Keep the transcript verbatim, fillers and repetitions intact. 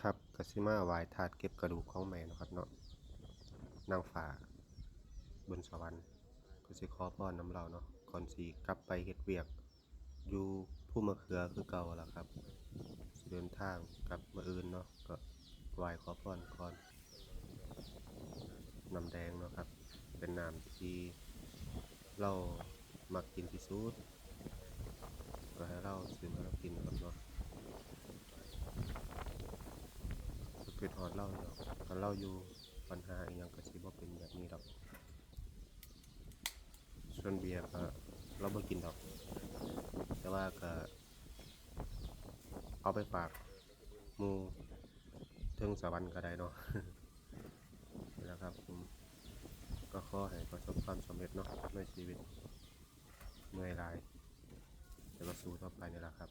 ครับ ก็สิมาไหว้ธาตุเก็บกระดูกของแม่เนาะครับเนาะ นางฟ้าบนสวรรค์ ก็สิขอพรนำเลาเนาะ ก่อนสิกลับไปเฮ็ดเวียกอยู่ภูมะเขือคือเก่าล่ะครับ สิเดินทางกลับมื้ออื่นเนาะ ก็ไหว้ขอพรก่อน น้ำแดงเนาะครับ เป็นน้ำที่เลามักกินที่สุด ก็ให้เลาซื้อมาให้เลากินนะครับเนาะ ก็คิดฮอดเลาอยู่ดอก คันเลาอยู่ ปัญหาอิหยังก็สิบ่เป็นแบบนี้ดอก ส่วนเบียร์ก็เลาบ่กินดอก แต่ว่าก็เอาไปฝากหมู่เทิงสวรรค์ก็ได้เนาะ นี่แหละครับผม ก็ขอให้ประสบความสำเร็จเนาะในชีวิต เมื่อยหลาย แต่ก็สู้ต่อไปนี่แหละครับ